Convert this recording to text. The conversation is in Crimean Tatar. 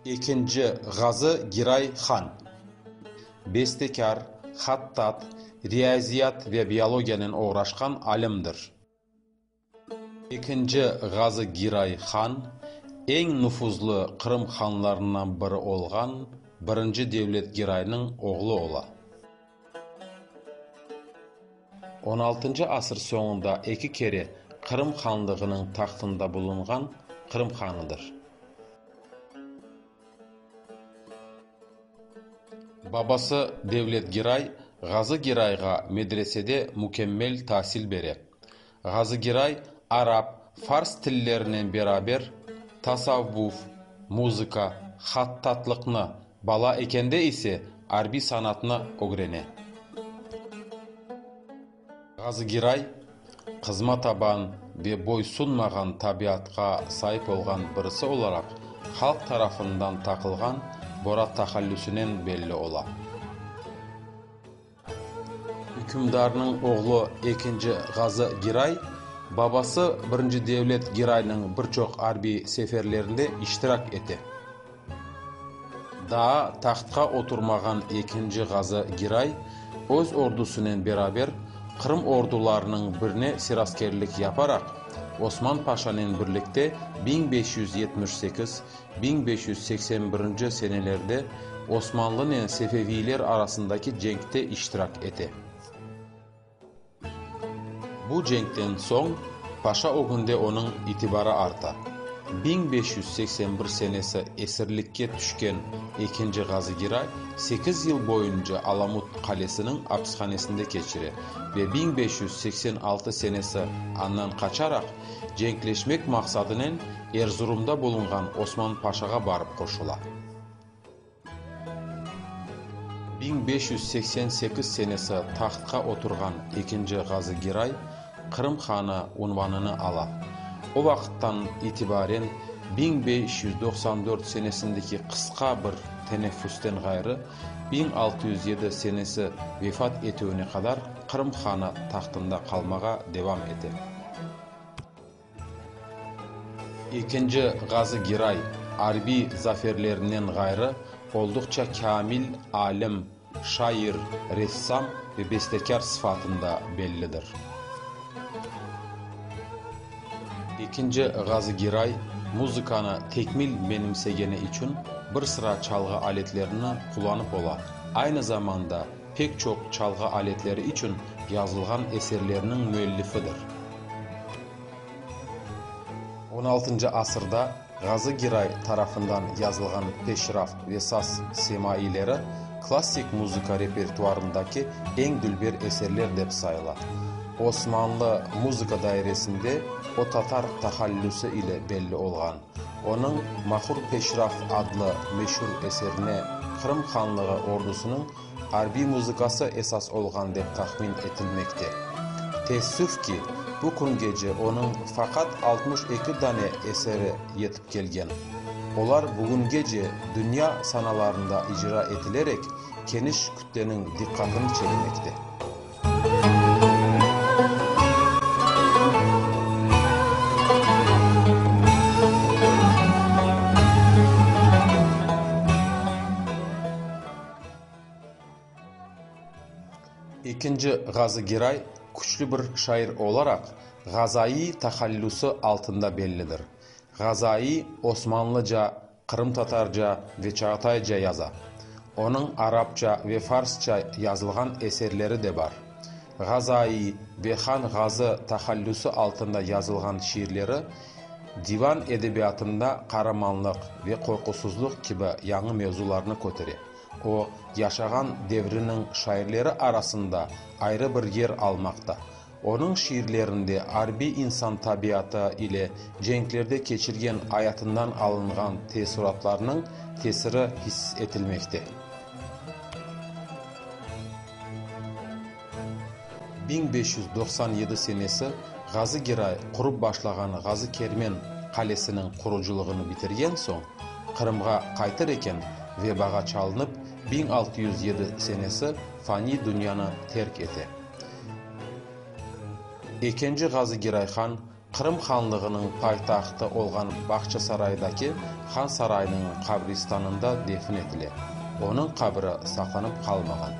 Ekinci Ğazı Giray Han, bestekâr, hattat, riyaziyat ve biologiyanen oğraşqan alimdir. Ekinci Ğazı Giray Han, eñ nufuzlı Qırım hanlarından biri olğan birinci Devlet Giraynıñ oğlu ola. On altıncı asır soñunda eki kere Qırım hanlığınıñ tahtında bulunğan Qırım hanıdır. Babası Devlet Giray Ğazı Girayğa medresede mükemmel tasil bere. Ğazı Giray arap, fars tillerinen beraber tasavvuf, muzıka, hattatlıqnı, bala ekende ise arbiy sanatnı ögrene. Ğazı Giray, qızma taban ve boysunmağan tabiatqa saip olğan birisi olaraq halq tarafından taqılğan Bora tahallüsinen belli ola. Ükümdarnıñ oğlu ekinci Ğazı Giray, babası birinci Devlet Giraynıñ bir çoq arbiy seferlerinde iştirak ete. Daa tahtqa oturmağan ekinci Ğazı Giray öz ordusınen beraber Qırım ordularınıñ birine seraskerlik yaparaq, Osman Paşanen birlikte 1578, 1581 senelerde Osmanlınen Sefeviyler arasındaki cenkte iştirak ete. Bu cenkten soñ paşa ögünde onıñ itibarı arta. 1581 senesi esirlikke tüşken ekinci Ğazı Giray sekiz yıl boyunca Alamut qalesiniñ apishanesinde keçire ve 1586 senesi andan qaçaraq, cenkleşmek maqsadınen Erzurumda bulunğan Osman Paşağa barıp qoşula. 1588 senesi tahtqa oturğan ekinci Ğazı Giray Qırım hanı unvanını ala. O vaqıttan itibaren 1594 senesindeki qısqa bir teneffüsten ğayrı 1607 senesi vefat etüvine qadar Qırım hanı tahtında qalmağa devam ete. Ekinci Ğazı Giray arbiy zaferlerinden ğayrı olduqça kâmil alim, şair, ressam ve bestekâr sıfatında bellidir. Ekinci Ğazı Giray muzıkanı tekmil menimsegeni içün bir sıra çalğı aletlerini qullanıp ola, aynı zamanda pek çoq çalğı aletleri içün yazılğan eserlerniñ müellifidir. On altıncı asırda Ğazı Giray tarafından yazılğan peşraf ve saz semaileri klassik muzıka repertuarındaki eñ dülber eserler dep sayıla. Osmanlı muzıka dairesinde o tatar tahallüsi ile belli olğan. Onıñ Mahur Peşraf adlı meşur eserine Qırım Hanlığı ordusınıñ arbiy muzıkası esas olğan dep tahmin etilmekte. Teessüf ki, bu küngece onıñ faqat 62 dane eseri yetip kelgen. Olar bugüngece dünya sanalarında icra etilerek, keniş kütleniñ diqqatını çekmekte. Ekinci Ğazı Giray küçlü bir şair olaraq Ğazaiy tahallüsi altında bellidir. Ğazaiy osmanlıca, qırımtatarca ve çağatayca yaza. Onıñ arapça ve farsça yazılğan eserleri de bar. Ğazaiy ve Han Ğazı tahallüsi altında yazılğan şiirleri divan edebiyatında qaramanlıq ve qorqusızlıq kibi yañı mevzularnı kötere. O, yaşağan devriniñ şairleri arasında ayrı bir yer almaqta. Onıñ şiirlerinde arbiy insan tabiatı ile cenklerde keçirgen ayatından alınğan teessuratlarnıñ tesiri hiss etilmekte. 1597 senesi Ğazı Giray qurıp başlağan Ğazı Kermen qalesiniñ qurucılığını bitirgen soñ, Qırımğa qaytır eken, vebağa çalınıp, 1607 senesi faniy dünyanı terk ete. Ekinci Ğazı Giray han. Qırım Hanlığınıñ paytahtı olğan Bağçasaraydaki Han Saraynıñ qabristanında defin etile. Onıñ qabri saqlanıp qalmağan.